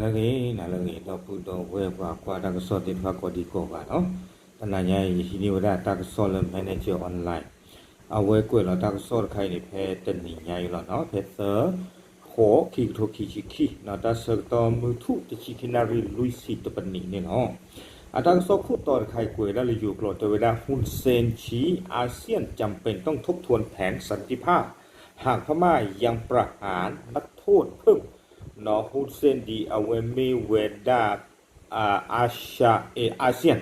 ဂ့ၤ နၤလၢအဂ့ၤ ဒီပုၢ်ဒီဝဲၢ်ပှၤကွၢ်တၢ်ကစီၣ်သ့ၣ်တဖၣ်ကိးဒံကိးဂၤနီၤ, တနၤညါအံၤ ယဟံးန့ၢ်ဝဲဒၣ်တၢ်ကစီၣ်လၢ Manager Online အဝဲကွဲးလီၤတၢ်ကစီၣ်တခါအံၤန့ၣ် ဖဲတနံၤညါအံၤလီၤနီၤ, ဖဲသၢ ဃိး ခံကထိခံဆံခံနီၤ, တၢ်ဆၢကတီၢ်မုၢ်ထူၣ်တဆံခံနၣ်ရံၣ်လွံၢ်ဆံတပနံးန့ၣ်လီၤ. အတၢ်ကစီၣ်ခိၣ်တီတခါအံၤ ကွဲးဒၣ်လၢယိၤကျိာ် တဲဝဲဒၣ် Hun Sen ชี้ อาเซียนจำเป็นต้องทบทวนแผนสันติภาพ หากพม่ายังประหารนักโทษเพิ่ม နီၤ Hun Sen ဒ်အဝဲမ့ၢ်ဝဲဒၣ် အ Asia အ ASEAN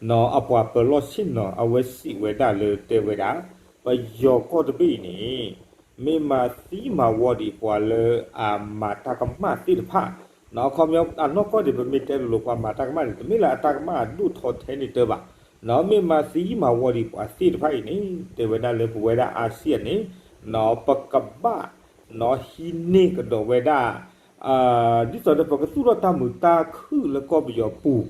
နီၤ အပှၤပၢၤလီၢ်ဆ့ၣ်နီၤ အဝဲစံးဝဲဒၣ်လၢတဲဝဲဒၣ် ပယီၤကီၢ်တဘ့ၣ်အံၤန့ၣ် မ့ၢ်မၤသံမၤဝီဒံးပှၤလၢအမၤတၢ်ကမၣ်သ့ၣ်တဖၣ် နီၤ အခီပညီ အနီၢ်ကီၢ်ဒံး ပမ့ၢ်တဲလိၤလိၤ ပှၤမၤတၢ်ကမၣ်န့ၣ် တမ့ၢ်လၢအတၢ်ကမၣ်အဒိၣ်ထီထဲန့ၣ်တၢ်ဘၣ် နီၤ မ့ၢ်မၤသံမၤဝီဒံးပှၤသ့ၣ်တဖၣ်အံၤန့ၣ် တဲဝဲဒၣ်လၢပဝဲဒၣ် ASEAN န့ၣ် နီၤ ပကဘၣ် နီၤ ဟံးန့ၢ်ကဒီးဝဲဒၣ် ဒ်သိးဒီးပကသူၣ်ထီၣ်တၢ်မုာ်တၢ်ခုၣ်လၢကီၢ်ပယီၤပူၤ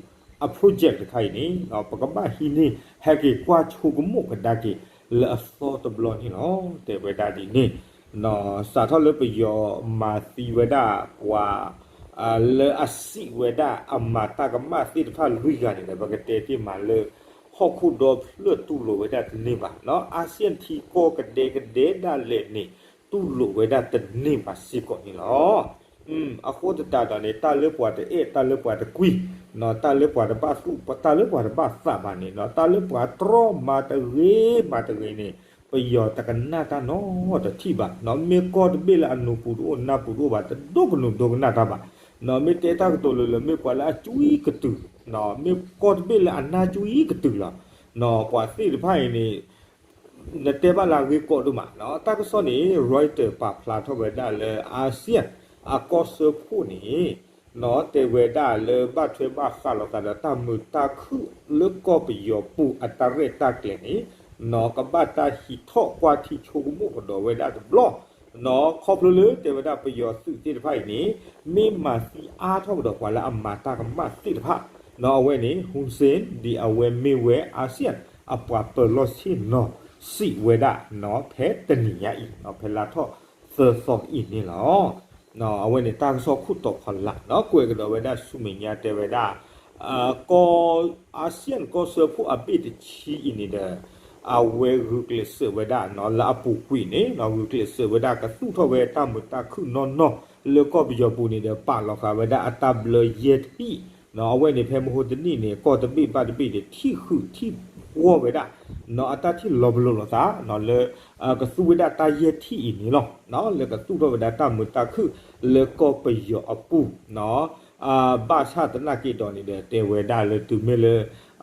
အ project တခါအံၤန့ၣ် ပကဘၣ်ဟံးန့ၢ် ဟဲက့ၤကွၢ်ဆိကမိၣ်ကဒါက့ၤလၢအသီတဘျီန့ၣ်လီၤ. တဲဝဲဒၣ်ဒ်န့ၣ် နီၤ စးထီၣ်လၢပယီၤမၤသံဝဲဒၣ်ပှၤ လၢအစံးဝဲဒၣ်အမၤတၢ်ကမၣ်သ့ၣ်တဖၣ်လွံၢ်ဂၤန့ၣ်ဒီး ပကတဲတ့ၢ်မးလၢ ဟီၣ်ခိၣ်ဒီဖျၢၣ်တူၢ်လိာ်ဝဲဒၣ်တန့ၢ်ဘၣ် နီၤ ASEAN ထံကီၢ်ကဒဲကဒဲဒၣ်လဲာ်န့ၣ် တူၢ်လိာ်ဝဲဒၣ်တန့ၢ်ဘၣ်စ့ၢ်ကီးန့ၣ်လီၤ. အဃိသတးဒီးန့ၣ် တၢ်လၢပှၤတအဲၣ် တၢ်လၢပှၤတကွံ နီၤ တၢ်လၢပှၤတဘၣ်သူၣ် တၢ်လၢပှၤတဘၣ်သးဘၣ်န့ၣ် နီၤ တၢ်လၢပှၤတြီမၤတဂ့ၤမၤတဂ့ၤန့ၣ် ပယီၤတကနၣ်တၢ်နီတထံၣ်ဘၣ် နီၤ မ့ၢ်ကီၢ်တဘ့ၣ်လၢအနူၤပူၤတအိၣ်နၢ်ပူၤတအိၣ်ဘၣ် တဒိကနူၤဒိကနၣ်တၢ်ဘၣ် နီၤ မ့ၢ်တဲတၢ်ကတိၤလၢလၢ မ့ၢ်ပှၤလၢအကွံကတုၤ မ့ၢ်ကီၢ်တဘ့ၣ်လၢအနၢ်ကွံကတုၤလီၤ နီၤ ပှၤသ့ၣ်တဖၣ်အံၤန့ၣ် နတဲဘၣ်လၢအဂ့ၢ်ကီဒိၣ်မး နီၤ တၢ်ကစီၣ်န့ၣ် Reuters ပာ်ဖျါထီၣ်ဝဲဒၣ်လၢ ASEAN အကီၢ်စၢဖှိၣ်န့ၣ် နီၤ တဲဝဲဒၣ်လၢဘၣ်ထွဲဘၣ်ဃးလိာ်သးဒီးတၢ်မုာ်တၢ်ခုၣ်လၢကီၢ်ပယီၤပူၤအတၢ်ရဲၣ်တၢ်ကျဲၤန့ၣ် နီၤ ကဘၣ်တၢ်ဟံးထီၣ်ကွၢ်ထံဆိကမိၣ်ကဒီးဝဲဒၣ်တဘျီ နီၤ ခီဖျိလၢတဲဝဲဒၣ်ပယီၤသုးသ့ၣ်တဖၣ်အံၤန့ၣ် မ့ၢ်မၤသံအါထီၣ်ကဒီးပှၤလၢအမၤတၢ်ကမၣ်သ့ၣ်တဖၣ် နီၤ အဝဲန့ၣ် Hun Sen ဒ်အဝဲမ့ၢ်ဝဲ ASEAN အပှၤပၢၤလီၢ်ဆ့ၣ်နီၤ စံးဝဲဒၣ် နီၤ ဖဲတနံၤညါအံၤ နီၤ ဖဲလါထီၣ်သၢသီအံၤန့ၣ်လီၤ. အဝဲန့ၣ်တၢ်ကစီၣ်ခိၣ်တီဖီလာ် နီၤ ကွဲးကဒီးဝဲဒၣ်ဆူမဲာ်ညါတဲဝဲဒၣ် ကီၢ် ASEAN ကီၢ်စၢဖှိၣ်အဘ့ၣ်တဆံအံၤန့ၣ်ဒီး အဝဲဂုာ်ကျဲးစၢးဝဲဒၣ် နီၤ လၢအပူၤကွံာ်န့ၣ် နီၤ ဂုာ်ကျဲးစၢးဝဲဒၣ်ကသူၣ်ထီၣ်ဝဲတၢ်မုာ်တၢ်ခုၣ်နီၢ်နီၢ် လၢကီၢ်ပယီၤပူၤန့ၣ်ဒီး ပာ်လီၤဃာ်ဝဲဒၣ်အတၢ်ဘျၢယဲၢ်ထံၣ် နီၤ အဝဲန့ၣ်ဖဲမဟိတနံၣ်န့ၣ် ကီၢ်တဘ့ၣ်ဘၣ်တဘ့ၣ်န့ၣ် ထံၣ်ဃုာ်ထံၣ်ပှီၢ်ဝဲဒၣ် နီၤ အတၢ်ထံၣ်လီၤပလိာ်လိာ်သး နီၤ လၢ ကသူဝဲဒၣ်တၢ်ယဲၢ်ထံၣ်အံၤန့ၣ်လီၤ. နီၤ လၢကသူၣ်ထီၣ်ဝဲဒၣ်တၢ်မုာ်တၢ်ခုၣ်လၢကီၢ်ပယီၤအပူၤ နီၤ ဘၣ်ဆၣ်သနာ်က့ဒီးန့ၣ်ဒီး တဲဝဲဒၣ်လၢတုၤမ့ၢ်လၢ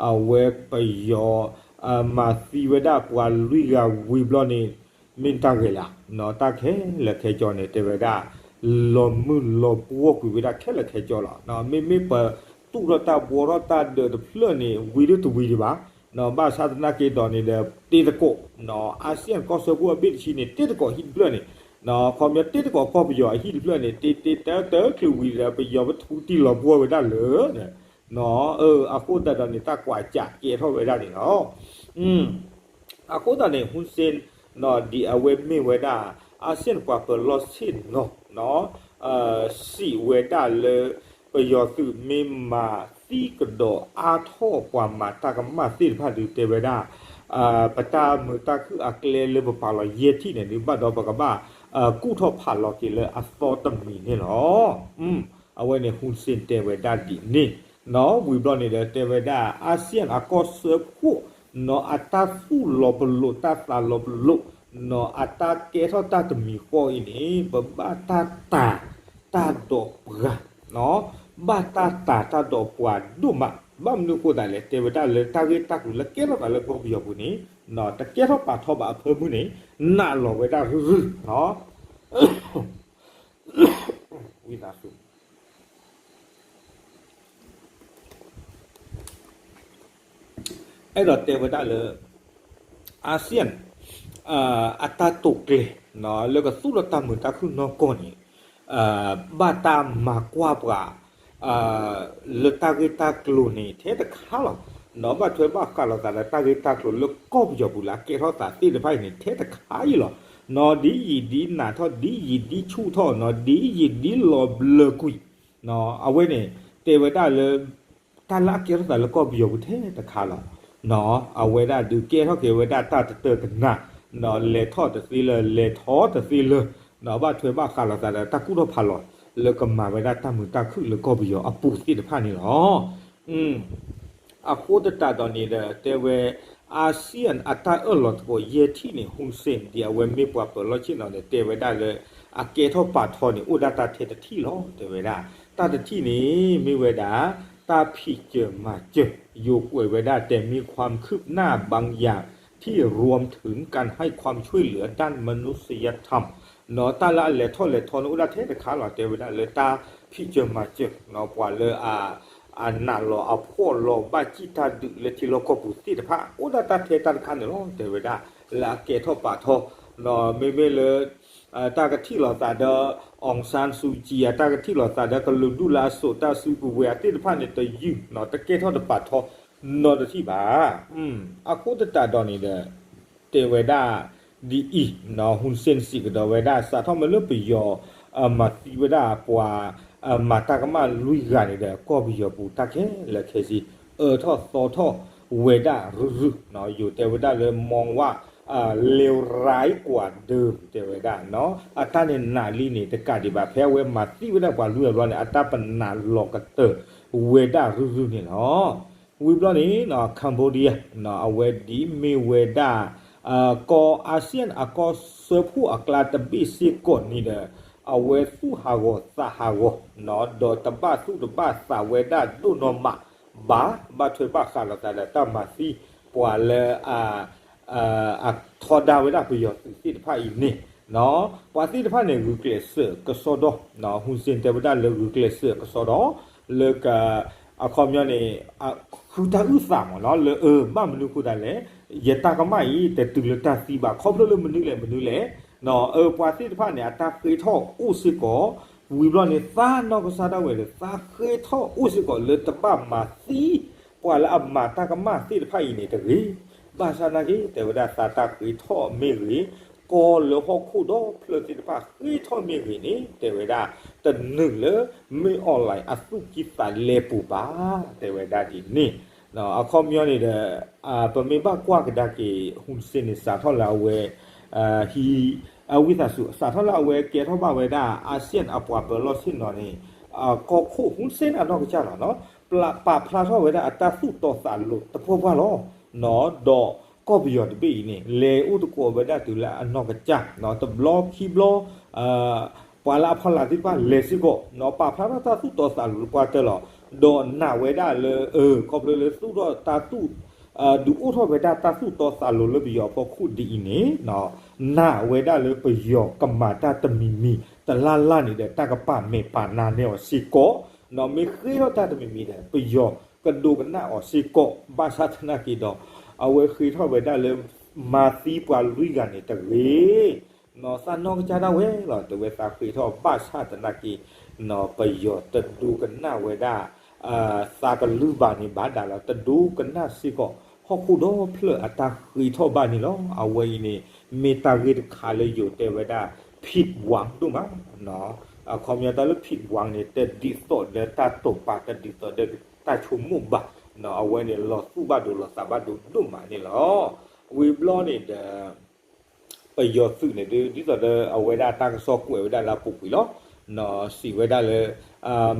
အဝဲပယီၤ မၤသံဝဲဒၣ်ပှၤလွံၢ်ဂၤဝံၤဘျီန့ၣ် မ့ၢ်တၢ်ဂ့ၤလၢ နီၤ တၢ်ခဲလၢာ်ခဲဆ့န့ၣ် တဲဝဲဒၣ် လီၤမုၢ်လီၤပှီၢ်ကွံာ်ဝဲဒၣ်ခဲလၢာ်ခဲဆ့လီၤ. နီၤ မ့မ့ၢ်ပသူၣ်ထီၣ်တၢ်ဘှီထီၣ်တၢ်ဒၢးတဖျၢၣ်န့ၣ် ဝံၤဒၣ်တဝံၤဒံးဘၣ် နီၤ ဘၣ်ဆၣ်သနာ်က့ဒီးန့ၣ်ဒီး တ့တကိး နီၤ ASEAN ကီၢ်စၢဖှိၣ်အဘ့ၣ်တဆံန့ၣ် တ့တကိးဟံၣ်တဖျၢၣ်န့ၣ် နီၤ ခီပညီတ့တကိးကီၢ်ပယီၤအဟံၣ်တဖျၢၣ်န့ၣ် တ့တ့တၢတၢချုးဝံၤဒီး ပယီၤပထူတံၢ်လီၤပှီၢ်ဝဲဒၣ်လၢ နီၤ အဃိသတးဒီးန့ၣ် တၢ်ကွၢ်ကးကဲထီၣ်ဝဲဒၣ်န့ၣ်လီၤ. အဃိသတးန့ၣ် Hun Sen နီၤ ဒ်အဝဲမ့ၢ်ဝဲဒၣ် ASEAN ပှၤပၢၤလီၢ်ဆ့ၣ်နီၤ နီၤ စံးဝဲဒၣ်လၢ ပယီၤသုးမ့ၢ်မၤသံကဒီးအါထီၣ်ပှၤမၤတၢ်ကမၣ်သ့ၣ်တဖၣ်ဒုး တဲဝဲဒၣ် ပတၢ်မုာ်တၢ်ခုၣ်အကျဲလၢပပာ်လီၤယဲၢ်ထံၣ်န့ၣ်ဒုး ဘၣ်ဒီးပကဘၣ် ကူၣ်ထီၣ်ဖးလီၤက့ၤလၢအသီတမံၤန့ၣ်လီၤ. အဝဲန့ၣ် Hun Sen တဲဝဲဒၣ်ဒ်န့ၣ် နီၤ ဝံၤဘျီန့ၣ်ဒီး တဲဝဲဒၣ် ASEAN အကီၢ်စၢဖှိၣ် နီၤ အတၢ်သူၣ်လီၤပလိာ် တၢ်သးလီၤပလိာ် နီၤ အတၢ်ကဲထီၣ်တၢ်တမံၤဃီအံၤန့ၣ် ပဘၣ်တၢ်တာ်တၢ်ဒီးပှၤ နီၤ ဘၣ်တၢ်တာ်တၢ်ဒီးပှၤဒိၣ်မး ဘၣ်မနုၤအဃိသတးလဲၣ် တဲဝဲဒၣ်လၢတၢ်ဂ့ၢ်တၢ်ကျိၤလၢကဲထီၣ်သးလၢကီၢ်ပယီၤပူၤန့ၣ် နီၤ တကဲထီၣ်ပာ်ထီၣ်ဘၣ်အဖၢမုၢ်န့ၣ် နာ်လီၤဝဲဒၣ်ရုၢ်ရုၢ် နီၤ ဝံသးစူၤ အဲၣ်ဒိးတဲဝဲဒၣ်လၢ ASEAN အတၢ်တိာ်ကျဲၤ လၢကသူၣ်ထီၣ်တၢ်မုာ်တၢ်ခုၣ်နီၢ်ကီၢ်န့ၣ် ဘၣ်တၢ်မၤကွၢ်ပှၤ လၢတၢ်ဂ့ၢ်တၢ်ကျိၤန့ၣ် ထဲတခါလီၤ. နီၤဘၣ်ထွဲဘၣ်ဃးလိာ်သးလၢတၢ်ဂ့ၢ်တၢ်ကျိၤလၢကီၢ်ပယီၤပူၤလၢအကဲထီၣ်သးသ့ၣ်တဖၣ်အံၤန့ၣ် ထဲတခါအံၤလီၤ. နီၤဒ်ယံာ်ဒ်နးထီၣ် ဒ်ယံာ်ဒ်ဆူၣ်ထီၣ် နီၤဒ်ယံာ်ဒ်လီၤဘျၢကွံာ် အဝဲန့ၣ် တဲဝဲဒၣ်လၢ တၢ်လၢအကဲထီၣ်သးလၢကီၢ်ပယီၤပူၤထဲတခါလီၤ. အဝဲဒၣ်ဒုးကဲထီၣ်က့ၤဝဲဒၣ်တၢ်တတၢၢ်တနၢ်, လဲၤထီၣ်တသ့လၢၤ လဲၤထီၣ်တသ့လၢၤ, ဘၣ်ထွဲဘၣ်ဃးလိာ်သးဒီးတၢ်ကူၣ်ထီၣ်ဖးလီၤ လၢကမၤဝဲဒၣ်တၢ်မုာ်တၢ်ခုၣ်လၢကီၢ်ပယီၤအပူၤသ့ၣ်တဖၣ်န့ၣ်လီၤ. အဃိသတးဒီးန့ၣ်ဒီး တဲဝဲ ASEAN အတၢ်အၢၣ်လီၤသကိးယဲၢ်ထံၣ်န့ၣ် ဟူစ့ၣ် ဒ်အဝဲမ့ၢ်ပှၤပၢၤလီၢ်ဆ့ၣ်နီၤန့ၣ် တဲဝဲဒၣ်လၢ အကဲထီၣ်ပာ်ထီန့ၣ် အိၣ်ဒၣ်တၢ်ထဲတထံၣ်လီၤ တဲဝဲဒၣ်. တၢ်တထံၣ်န့ၣ် မ့ၢ်ဝဲဒၣ် တၢ်ဖံးစၢၤမၤစၢၤ ယိၤကွဲးဝဲဒၣ် แต่มีความคืบหน้าบางอย่างที่รวมถึงการให้ความช่วยเหลือด้านมนุษยธรรม ဒီးတၢ်လၢအလဲၤထီၣ်လဲၤထီန့ၣ် အိၣ်ဒၣ်ထဲတခါလီၤ တဲဝဲဒၣ်လၢတၢ်ဖံးစၢၤမၤစၢၤ ပှၤလၢ အနာ်လီၤအဖှီၣ်လီၤဘၣ်စံၣ်တၢ်ဒုးလၢထံလီၢ်ကီၢ်ပူၤသ့ၣ်တဖၣ် အိၣ်ဒၣ်တၢ်ထဲတၢ်တခါန့ၣ်လီၤ တဲဝဲဒၣ် လၢအကဲထီၣ်ပာ်ထီ မ့မ့ၢ်လၢ တၢ်ကထံၣ်လိာ်သးဒီး အောင်ဆန်းစုကြည် အတၢ်ကထံၣ်လိာ်သးဒီးကလုာ်ဒူၣ်လၢအစိာ်တၢ်စုကဝဲၤသ့ၣ်တဖၣ်န့ၣ် တယုၢ် တကဲထီၣ်တပာ်ထီနီတထံၣ်ဘၣ်. အဃိသတးဒီးန့ၣ်ဒီး တဲဝဲဒၣ်ဒ်အံၤ, ဟူစ့ၣ်စံးကဒီးဝဲဒၣ် စးထီၣ်မ့ၢ်လၢပယီၤ မၤသံဝဲဒၣ်ပှၤ မၤတၢ်ကမၣ်လွံၢ်ဂၤန့ၣ်ဒီး ကီၢ်ပယီၤပူၤတၢ်ခဲလၢာ်ခဲဆ့ အၢထီၣ်သီထီၣ်ဝဲဒၣ်ရုၢ်ရုၢ်, ယိၤတဲဝဲဒၣ်လၢ มองว่า เลวร้ายกว่าเดิม တဲဝဲဒၣ် အတၢ်န့ၣ်နးလံန့ၣ် တကးဒံးဘၣ် ဖဲအဝဲမၤသံဝဲဒၣ်ပှၤလွံၢ်ဂၤဘျီန့ၣ် အတၢ်ပနာ်လီၤကတၢၢ်ဝဲဒၣ်ရုၢ်ရုၢ်န့ၣ်လီၤ. ဝံၤဘျီန့ၣ် Cambodia အဝဲဒ်မ့ၢ်ဝဲဒၣ် ကီၢ် ASEAN အကီၢ်စၢဖှိၣ်အကျါတဘ့ၣ်စ့ၢ်ကီးန့ၣ်ဒီး အဝဲသူၣ်ဟးဂီၤသးဟးဂီၤ ဒီးတဘၣ်သူၣ်တဘၣ်သးဝဲဒၣ်ဒိၣ်နီၢ်မးဘၣ်, ဘၣ်ထွဲဘၣ်ဃးလိာ်သးဒီးတၢ်မၤသံပှၤလၢ အထီဒါဝဲဒၣ်ပယီၤသုးသ့ၣ်တဖၣ်အံၤန့ၣ်, ပှၤသ့ၣ်တဖၣ်န့ၣ် ဂုာ်ကျဲးစၢးကစီဒီ, ဟူစ့ၣ်တဲဝဲဒၣ်လၢ ဂုာ်ကျဲးစၢးကစီဒီ လၢက အခီပညီန့ၣ် ဃုတၢ်အုၣ်သးမ့ၢ်နီၤ လၢအဘၣ်မနုၤဃိသတးလဲၣ်, ယတၢ်ကမၣ်အံၤ တတုၤလၢတၢ်သံဘၣ် ခီဖျိလၢမနုၤလဲၣ်မနုၤလဲၣ်, ပှၤသ့ၣ်တဖၣ်န့ၣ် အတၢ်ဃ့ထီၣ်အိၣ်စ့ၢ်ကီး, ဝံၤဘျီန့ၣ် သးနီၢ်ကစၢ်ဒၣ်ဝဲဒီး သးဃ့ထီၣ်အိၣ်စ့ၢ်ကီးလၢတဘၣ်မၤသံ ပှၤလၢအမၤတၢ်ကမၣ်သ့ၣ်တဖၣ်အံၤန့ၣ်တဂ့ၤ. ဘၣ်ဆၣ်သနာ်က့ တဲဝဲဒၣ်သးတၢ်ဃ့ထီၣ်မ့ၢ်ဂ့ၤ, ကီၢ်လၢဟီၣ်ခိၣ်ဒီဖျၢၣ်သ့ၣ်တဖၣ်ဃ့ထီၣ်မ့ၢ်ဂ့ၤန့ၣ် တဲဝဲဒၣ် တနုာ်လၢ မ့ၢ်အီၣ်လဲၣ်အသူၣ်ကံၢ်သးလဲပူၤဘၣ် တဲဝဲဒၣ်ဒ်န့ၣ်, အခီပညီန့ၣ်ဒီး ပမ့ၢ်ဘၣ်ကွၢ်ကဒါက့ၤ ဟူစ့ၣ်န့ၣ် စးထီၣ်လၢအဝဲ ဟံး အဝံသးစူၤ စးထီၣ်လၢအဝဲကဲထီၣ်ဘၣ်ဝဲဒၣ် ASEAN အပှၤပၢၤလီၢ်ဆ့ၣ်နီၤန့ၣ် ကီၢ်ခိၣ် ဟူစ့ၣ်န့ၣ်အနီၢ်ကစၢ်လီၤနီၤ ပာ်ဖျါထီၣ်ဝဲဒၣ်အတၢ်သူၣ်တီသးလိၤတပှၢ်ပှၢ်လီၤ. ဒီးကီၢ်ပယီၤတဘ့ၣ်အံၤန့ၣ် လဲၤအိၣ်သကိးဝဲဒၣ်တုၤလၢအနီၢ်ကစၢ် တဘျီခံဘျီ ပှၤလၢအဖီလာ်သ့ၣ်တဖၣ်လဲၤစ့ၢ်ကီး ပာ်ဖျါထီၣ်တၢ်သူၣ်တီသးလိၤတပှၢ်တၢၢ်လီၤ. ဒီးနာ်ဝဲဒၣ်လၢ ခီဖျိလၢသူၣ်ထီၣ်တၢ်သူၣ် ဒုးအိၣ်ထီၣ်ဝဲဒၣ်တၢ်သူၣ်တီသးလိၤလၢပယီၤအဖီခိၣ်ဒ်အံၤန့ၣ် နာ်ဝဲဒၣ်လၢပယီၤကမၤတၢ်တမံၤမံၤ တလၢ်လၢ်န့ၣ်ဒီး တၢ်ကပာ်မဲာ်ပာ်နါနဲအီၤစ့ၢ်ကီး, မ့ၢ်ဃ့ထီၣ်တၢ်တမံၤမံၤဒီး ပယီၤကဒိကနၣ်အီၤစ့ၢ်ကီး, ဘၣ်ဆၣ်သနာ်က့ဒီး အဝဲဃ့ထီၣ်ဝဲဒၣ်လၢ မၤသံပှၤလွံၢ်ဂၤန့ၣ်တဂ့ၤ သးနီၢ်ကစၢ်ဒၣ်ဝဲလီၤ တဲဝဲသးဃ့ထီၣ်ဘၣ်ဆၣ်သနာ်က့ ပယီၤတဒိကနၣ်ဝဲဒၣ် သးကလုၢ်ဘၣ်န့ၣ်ဘၣ်ဒၣ်လီၤ တဒိကနၣ်စ့ၢ်ကီး ဟီၣ်ခိၣ်ဒီဖျၢၣ်အတၢ်ဃ့ထီၣ်ဘၣ်န့ၣ်လီၤ. အဝဲအံၤန့ၣ် မ့ၢ်တၢ်ဂ့ၢ်တခါလၢယိၤတဲဝဲဒၣ် ผิดหวัง ဒိၣ်မး အခီပညီတၢ်လၢ ผิดหวัง န့ၣ် တဒ်သိးဒီးတၢ်တိာ်ပာ် တဒ်သိးဒီးတၢ်ဆိကမိၣ်ဘၣ်, အဝဲန့ၣ် လီၤသူၣ်ဘၣ်ဒိလီၤသးဘၣ်ဒိဒိၣ်မးန့ၣ်လီၤ. ဝံၤဘျီန့ၣ်ဒီး ပယီၤသုးန့ၣ်ဒုး ဒ်သိးဒီးအဝဲဒၣ်တၢ်ကစီၣ်ကွဲးဝဲဒၣ်လၢအပူၤကွံာ်လီၤ. စံးဝဲဒၣ်လၢ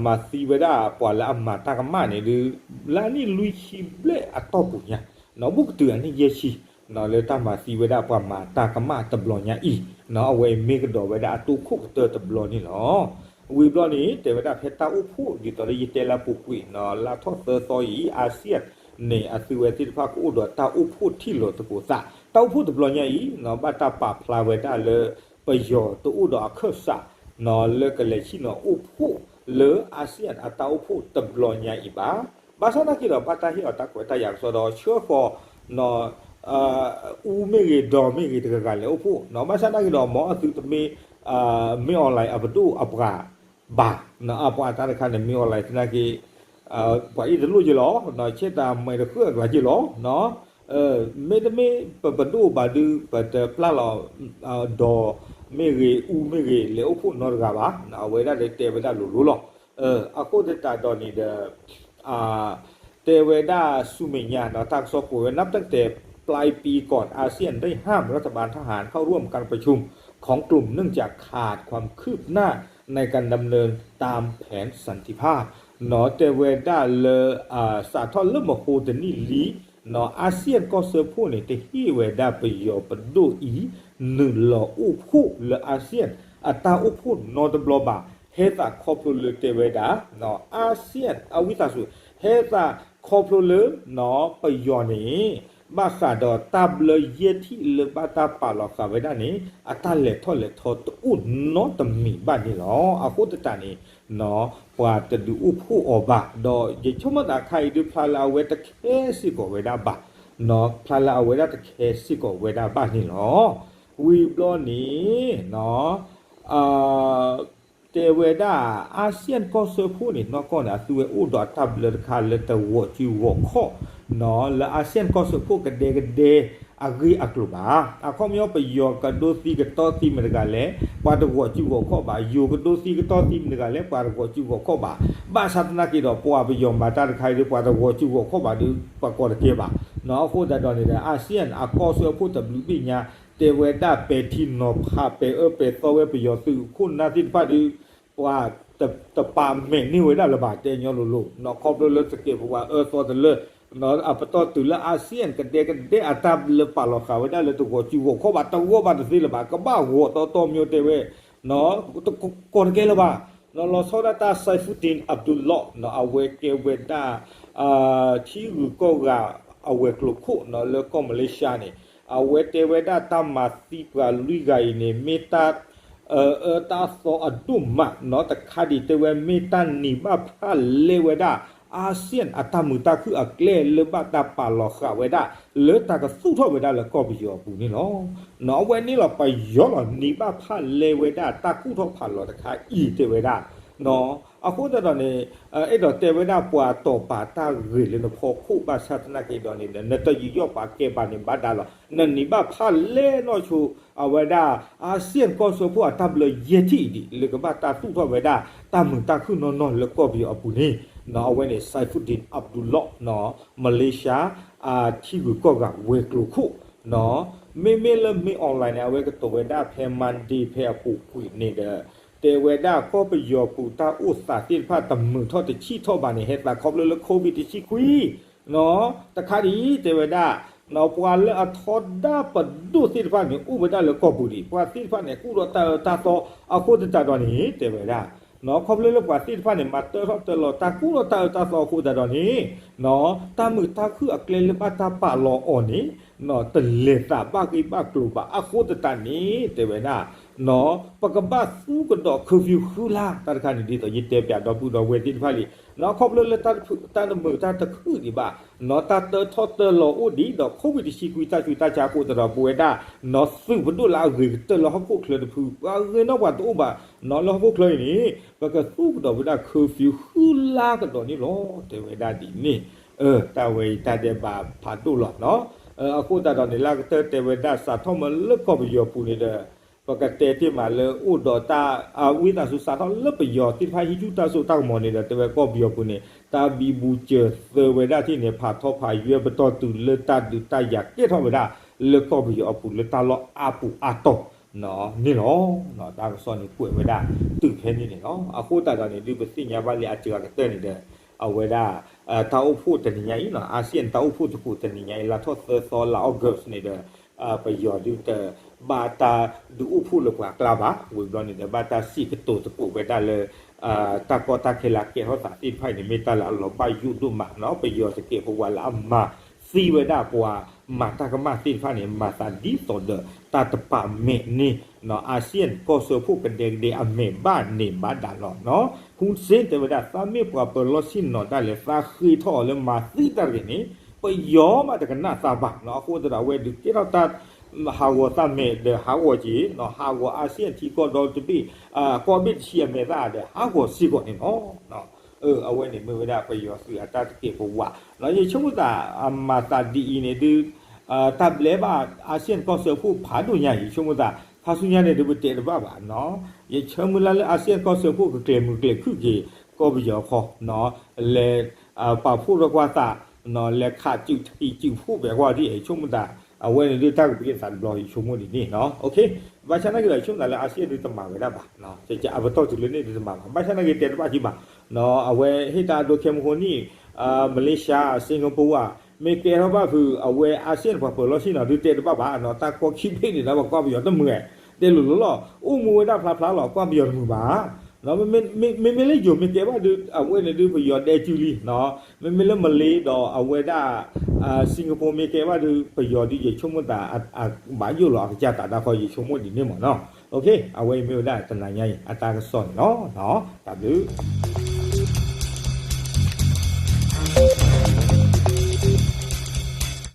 မၤသံဝဲဒၣ်ပှၤလၢအမၤတၢ်ကမၣ်န့ၣ်ဒုး လၢအနံၣ်လွံၢ်ဆံဘျဲၣ်အတီၢ်ပူၤညါ ဘူးကတုၤအနံၣ်ယဲၢ်ဆံ လၢတၢ်မၤသံဝဲဒၣ်ပှၤမၤတၢ်ကမၣ်တဘျီညါအံၤ အဝဲအံၤမ့ၢ်ကဒီးဝဲဒၣ်အတိခိၣ်ကတၢၢ်တဘျီန့ၣ်လီၤ. ဝံၤဘျီန့ၣ် တဲဝဲဒၣ်ဖဲတၢ်အိၣ်ဖှိၣ် ဒ်သိးဒီးယတဲလၢအပူၤကွံာ် လါထီၣ်သၢသီအံၤ ASEAN န့ၣ် အသုဝဲသ့ၣ်တဖၣ်ကအိၣ်ဒီးတၢ်အိၣ်ဖှိၣ်ထံၣ်လိာ်သကိးသး တၢ်အိၣ်ဖှိၣ်တဘျီညါအံၤ ဘၣ်တၢ်ပာ်ဖျါဝဲဒၣ်လၢ ပယီၤတအိၣ်ဒီးအခၢၣ်စး လၢကလဲၤဆ့ၣ်နီၤအိၣ်ဖှိၣ်လၢ ASEAN အတၢ်အိၣ်ဖှိၣ်တဘျီညါအံၤဘၣ်. ဘၣ်ဆၣ်သနာ်က့ဒီး ဘၣ်တၢ်ဟ့ၣ်အီၤတၢ်ခွဲးတၢ်ယာ်ကစီဒီး ဆှၢဃီၤ အူမ့ၢ်ဂ့ၤ ဒီးမ့ၢ်ဂ့ၤ တဂၤဂၤလဲၤအိၣ်ဖှိၣ် ဘၣ်ဆၣ်သနာ်က့ဒီး မ်အသုတမ့ၢ် မ့ၢ်အီၣ်လဲၣ်အပဒိၣ်အပှၤဘၣ်. အပှၤတၢ်တခါန့ၣ် မ့ၢ်အီၣ်လဲၣ်သနာ်က့ ပှၤအ့ၣ်တလိၣ်က့လီၤ ဆဲးတၢ်မဲာ်တဃၢအကျါက့လီၤ. မ့တမ့ၢ်ပပဒိၣ်ဘၣ်ဒုး ပတပျၢ်လီၤ ဒီးမ့ၢ်ဂ့ၤ အူမ့ၢ်ဂ့ၤ လဲၤအိၣ်ဖှိၣ်နီတဂၤဘၣ်. အဝဲဒၣ်ဒီးတဲဝဲဒၣ်လိၤလိၤလီၤ. အဃိသတးဒီးန့ၣ်ဒီး တဲဝဲဒၣ်ဆူမဲာ်ညါ တၢ်ကစီၣ်ကွဲးဝဲ นับตั้งแต่ปลายปีก่อน อาเซียนได้ห้ามรัฐบาลทหารเข้าร่วมการประชุมของกลุ่มเนื่องจากขาดความคืบหน้าในการดำเนินตามแผนสันติภาพ တဲဝဲဒၣ်လၢ อาเซียนကီၢ်စၢဖှိၣ်န့ၣ် တဟ့ၣ်ဝဲဒၣ်ပယီၤပဒိၣ်အံၤ နုာ်လီၤအိၣ်ဖှိၣ်လၢ อาเซียน အတၢ်အိၣ်ဖှိၣ်နီတဘျီဘၣ် ဟဲသးခီဖျိလၢတဲဝဲဒၣ် อาเซียน အဝံသးစူၤ ဟဲသးခီဖျိလၢ ပယီၤန့ၣ် ဘၣ်ဃးဒီးတၢ်ဘျၢယဲၢ်ထံၣ်လၢဘၣ်တၢ်ပာ်လီၤဃာ်ဝဲဒၣ်န့ၣ် အတၢ်လဲၤထီၣ်လဲၤထီတအိၣ်နီတမံၤဘၣ်န့ၣ်လီၤ. အဃိသတးန့ၣ် ပှၤတဒုးအိၣ်ဖှိၣ်အီၤဘၣ် ဒီးယဆိကမိၣ်သးခါအံၤဒုး ဖျါလၢအဝဲတခဲစ့ၢ်ကီးဝဲဒၣ်ဘၣ်, ဖျါလၢအဝဲဒၣ်တခဲစ့ၢ်ကီးဝဲဒၣ်ဘၣ်န့ၣ်လီၤ. ဝံၤဘျီန့ၣ် တဲဝဲဒၣ် อาเซียนကီၢ်စၢဖှိၣ်န့ၣ် နီၢ်ကီၢ်န့ၣ် အသုဝဲအိၣ်ဒီးအတၢ်ဘျၢတခါလၢတဂီၤစုဂီၤခီၣ် လၢ อาเซียนကီၢ်စၢဖှိၣ်ကဒဲကဒဲအဂ့ၢ်အကျိၤဘၣ်. အခီပညီပယီၤကဒိသံကတီၢ်သံမတဂၤလဲၣ် ပှၤတဂီၤစုဂီၤခီၣ်ဘၣ်, ယိၤကဒိသံကတီၢ်သံမတဂၤလဲၣ် ပှၤတဂီၤစုဂီၤခီၣ်ဘၣ်. ဘၣ်ဆၣ်သနာ်က့ဒီး ပှၤပယီၤမၤတၢ်တခါအံၤဒီး ပှၤတဂီၤစုဂီၤခီၣ်ဘၣ်ဒီး ပှၤကိးတကဲဘၣ်. အဃိသတးဒီးန့ၣ်ဒီး อาเซียนအကီၢ်စၢဖှိၣ်တဘျုးဘ့ၣ်ညါ တဲဝဲဒၣ်ပဲာ်ထံနီၤဖး ပဲာ်အၢပဲာ်သီဝဲပယီၤသုးခိၣ်နၢ်သ့ၣ်တဖၣ်ဒီး ပှၤတပာ်မဲာ်န့ၢ်ဝဲဒၣ်လၢၤဘၣ် တဲညီလိၤလိၤ ခီဖျိလၢသကဲးပဝးအၢသီတလၢ အပတီၢ်တုၤလၢ อาเซียนကဒဲကဒဲအတၢ်ဘျၢပာ်လီၤဃာ်ဝဲဒၣ်လၢတဂီၤစုဂီၤခီၣ်ဘၣ် တဂီၢ်ဘၣ်တသ့လၢၤဘၣ် ကဘၣ်ဂီၤတီတီမ့ၢ်တဲဝဲ ကိးတကဲလၢၤဘၣ်. လီၤဆီဒၣ်တၢ် Saifuddin Abdullah အဝဲကဲဝဲဒၣ် ထံဂုၤကီၢ်ဂၤအဝဲၤကျိၤခိၣ်လၢကီၢ်မလ့ၡါန့ၣ် အဝဲတဲဝဲဒၣ်တၢ်မၤသံပှၤလွံၢ်ဂၤအံၤန့ၣ် မ့ၢ်တၢ် အၢတၢ်သီအဒိၣ်မးနီၤ တခါဒံးတဲဝဲမ့ၢ်တၢ်နံၤဘၣ်ဖၣ်လဲဝဲဒၣ် อาเซียนအတၢ်မုာ်တၢ်ခုၣ်အကျဲလၢဘၣ်တၢ်ပာ်လီၤဃာ်ဝဲဒၣ် လၢတၢ်ကသူၣ်ထီၣ်ဝဲဒၣ်လၢကီၢ်ပယီၤအပူၤန့ၣ်လီၤ. အဝဲန့ၣ်လီၤပယီၤလီၤ နံၤဘၣ်ဖၣ်လဲဝဲဒၣ်တၢ်ကူၣ်ထီၣ်ဖးလီၤတခါအံၤတဲဝဲဒၣ် အဃိသတးဒီးန့ၣ် အဲၣ်ဒိးတဲဝဲဒၣ်ပှၤတီၢ်ပာ်တၢ်ဂ့ၢ်လၢနဖီခိၣ်ဘၣ်ဆၣ်သနာ်က့ဒီးန့ၣ် နတယူးယီၣ်ပာ်ကဲဘၣ်န့ၣ်ဘၣ်ဒါလီၤ. နနံၤဘၣ်ဖၣ်လဲနီၢ်ဆိ အဝဲဒၣ် อาเซียนကီၢ်စၢဖှိၣ်အတၢ်ဘျၢယဲၢ်ထံၣ်အံၤဒံး လၢကဘၣ်တၢ်သူၣ်ထီၣ်ဝဲဒၣ် တၢ်မုာ်တၢ်ခုၣ်နီၢ်နီၢ်လၢကီၢ်ပယီၤအပူၤန့ၣ် အဝဲန့ၣ် Saifuddin Abdullah မလ့ၡါ ထံဂုၤကီၢ်ဂၤဝဲၤကျိၤခိၣ် မ့မ့ၢ်လၢ မင်းအောင်လှိုင်န့ၣ် အဝဲကတိၤဝဲဒၣ်ဖဲ Monday ဖဲအပူၤကွံာ်န့ၣ်ဒီး တဲဝဲဒၣ်ကီၢ်ပယီၤပူၤတၢ်အိၣ်သးသ့ၣ်တဖၣ်တမုာ်ထီၣ်တဆံးထီၣ်ဘၣ်န့ၣ် ဟဲသးခီဖျိလၢ COVID တဆံခွံ တခါဒံးတဲဝဲဒၣ် ပှၤလၢအထီဒါပဒိၣ်သ့ၣ်တဖၣ်န့ၣ် အိၣ်ဝဲဒၣ်လၢကီၢ်ပူၤဒံး ပှၤသ့ၣ်တဖၣ်န့ၣ် ကူၣ်ဒီးတၢ်အၢတၢ်သီ အဃိသတးဒီးန့ၣ် တဲဝဲဒၣ် ခီဖျိလၢပှၤသ့ၣ်တဖၣ်န့ၣ် မၤတၢထီၣ်တၢလီၤတၢ်ကူၣ်ဒီးတၢ်အၢတၢ်သီအဃိသတးဒီးန့ၣ် တၢ်မုာ်တၢ်ခုၣ်အကျဲလၢဘၣ်တၢ်ပာ်လီၤအီၤန့ၣ် တလဲၤသးဘၣ်ဂ့ၢ်ဘၣ်ကျိၤဘၣ် အဃိသတးန့ၣ် တဲဝဲဒၣ် ပကဘၣ်သူကဒီး curfew ဃုလါ တၢ်တခါန့ၣ် ဒ်သိးယတဲပၠးဒီပုၢ်ဒီဝဲၢ်သ့ၣ်တဖၣ်လံ ခီဖျိလၢတၢ်တမုာ်တၢ်တခုၣ်ဒံးဘၣ် တၢ်တၢထီၣ်တၢလီၤအိၣ်ဒံးဒီး COVID တဆံခွံ တၢ်ဆူးတၢ်ဆါအဃိသတးဒီး ပဝဲဒၣ် သုးပဒိၣ်လၢအဂ့ၤကတၢၢ်လၢဟီၣ်ခိၣ်ချၢတဖု ပှၤဂ့ၤနီၢ်ပှၤတအိၣ်ဘၣ် လၢဟီၣ်ခိၣ်ချၢအံၤန့ၣ် ပကသူကဒီးဝဲဒၣ် curfew ဃုလါကဒီးန့ၣ်လီၤ တဲဝဲဒၣ်ဒ်န့ၣ် တၢ်ဝဲအံၤတၢ်ဒဲးဘးဖးဒိၣ်လီၤ အဃိသတးဒီးန့ၣ် လၢအကတၢၢ်တဲဝဲဒၣ် စးထီၣ်မ့ၢ်လၢကီၢ်ပယီၤပူၤန့ၣ်ဒီး ပကတဲတ့ၢ်မးလၢအိၣ်ဒီးတၢ် ဝံသးစူၤစးထီၣ်လၢပယီၤသ့ၣ်တဖၣ်ဟံးဆူၣ်တၢ်စိတၢ်ကမီၤန့ၣ်ဒီး တဲဝဲကီၢ်ပယီၤပူၤန့ၣ် တၢ်ဘံဘူစၢၤသၢဝဲဒၣ်ထံၣ်န့ၣ် ဖးထီဖးယွဲပတီၢ်တုၤလၢတၢ်ဒုးတၢ်ယၤကဲထီၣ်ဝဲဒၣ် လၢကီၢ်ပယီၤအပူၤလၢတၢ်လီၢ်အါပူၤအါတီၤ န့ၣ်လီၤ. တၢ်ကစီၣ်န့ၣ်ကွဲးဝဲဒၣ်တုၤဖဲန့ၣ်န့ၣ်လီၤ. အဃိသတးဒီးန့ၣ် ဒုးပသ့ၣ်ညါဘၣ်လံအစှၤကတၢၢ်န့ၣ်ဒီး အဝဲဒၣ် တၢ်အိၣ်ဖှိၣ်တနံၤညါအံၤ อาเซียนတၢ်အိၣ်ဖှိၣ်သကိးတနံၤညါအံၤ လါထီၣ်သၢသီ လါ August န့ၣ်ဒီး ပယီၤဒုးတ ဘၣ်တၢ်ဒုးအိၣ်ဖှိၣ်လၢပှၤကျါဘၣ်. ဝံၤဘျီန့ၣ်ဒီး ဘၣ်တၢ်စံးကတိၤသကိးဝဲဒၣ်လၢ တၢ်ကီတၢ်ခဲလၢအကဲထီၣ်သးသ့ၣ်တဖၣ်အံၤန့ၣ် မ့ၢ်တၢ်လၢအလီၤဘၣ်ယိၣ်ဒိၣ်မးနီၤ. ပယီၤစကဲးပဝးလၢအမၤသံဝဲဒၣ်ပှၤမၤတၢ်ကမၣ်သ့ၣ်တဖၣ်န့ၣ် မၤသးဒ်သိးဒီးတၢ်တပာ်မဲာ်န့ၢ် อาเซียนကီၢ်စၢဖှိၣ်ကဒဲကဒဲအမဲာ်ဘၣ်န့ၣ်ဘၣ်ဒၣ်လီၤ. ဟူစ့တဲဝဲဒၣ် သးမ့ၢ်ပှၤပၢၤလီၢ်ဆ့ၣ်နီၤဒၣ်လဲာ် သးဃ့ထီၣ်အီၤလၢမၤသံတၢ်တဂ့ၤန့ၣ် ပယီၤမးတကနၣ်သးဘၣ်နီၤ. အဃိသတးဒီး အဝဲဒုးကဲထီၣ်တၢ် ဟးဂီၤသးမဲာ်ဒီးဟးဂီၤက့ၤနီၤ, ဟးဂီၤ อาเซียนထံကီၢ်ဒီတဘ့ၣ် ကီၢ်ဘ့ၣ်တဆံအမဲာ်သၣ်ဒီး ဟးဂီၤစ့ၢ်ကီးန့ၣ်လီၤ. အဝဲန့ၣ်မ့ၢ်ဝဲဒၣ်ပယီၤသုးအတၢ်တကဲးပဝးနီၤ. ယဆိကမိၣ်သး အမၤသးဒ်အံၤန့ၣ်ဒုး တၢ်ဘျဲဘၣ် อาเซียนကီၢ်စၢဖှိၣ်ဖးဒိၣ်ညါအံၤ ယဆိကမိၣ်သး ခါဆူညါန့ၣ်ဒုးပတဲတဘၣ်ဘၣ်နီၤ. ယဆၢမုၢ်လၢ်လၢ อาเซียนကီၢ်စၢဖှိၣ်ကကျဲၤမုာ်ကျဲၤခုၣ်က့ၤ ကီၢ်ပယီၤခီ လဲၤ ပာ်ဖှိၣ်ထီၣ်ကွၢ်သး လဲၤခးစုးထံးစုးဖှိၣ်ပဲာ်ကွၢ်ဒ်အံၤ ယဆိကမိၣ်သး အဝဲန့ၣ်ဒုးတၢ်ကပှဲၤသးတဘျီ ယဆိကမိၣ်ဒ်န့ၣ်နီၤ. ဘၣ်ဆၣ်နာ်က့ဒီး ယဆိကမိၣ်သးလၢ အၤစံယၣ်ဒုးတမၤဝဲဒၣ်ဘၣ်, အပတီၢ်တုၤလၢန့ၣ်ဒုးတမၤဘၣ်, ဘၣ်ဆၣ်နာ်က့တဲတဘၣ်ကံဘၣ်, အဝဲဟ့ၣ်တၢ်အဒိခဲမုၢ်ဃိနံၣ် မလ့ၡါ စ့ကပူၤဧါ မ့ၢ်ကဲထီၣ်ဘၣ်ဖုး အဝဲအၤစံယၣ်န့ၣ် ပှၤပၢၤလီၢ်ဆ့ၣ်နီၤ ဒုးတဲတဘၣ်ဘၣ်နီၤ, တၢ်ကီခံဘ့ၣ်န့ၣ်ဒီး ပှၤကွၢ်ပယီၤတမုာ်, တဲလိၤလိၤလီၤ, အိၣ်မူဝဲဒၣ်ဖျါဖျါလီၤ ကွၢ်ပယီၤတမုာ်ဘၣ် မ့မ့ၢ်လၢယိၤမ့ၢ်ကဲဘၣ်ဒုး အဝဲန့ၣ်ဒုးပယီၤဒဲကၠူလံ, မ့မ့ၢ်လၢမလ့ဒီးအဝဲဒၣ် စ့ကပူၤမ့ၢ်ကဲဘၣ်ဒုး ပယီၤဒုးယဆိကမိၣ်သး ဘၣ်ယိၣ်လီၤအကစၢ်သးဒၣ်ဃီ ယဆိကမိၣ်ဒ်န့ၣ်မ့ၢ်နီၤ. အဝဲအံၤမ့ၢ်ဝဲဒၣ်တနၤညါအံၤ အတၢ်ကစီၣ်န့ၣ်လီၤ. တၢ်ဘျုး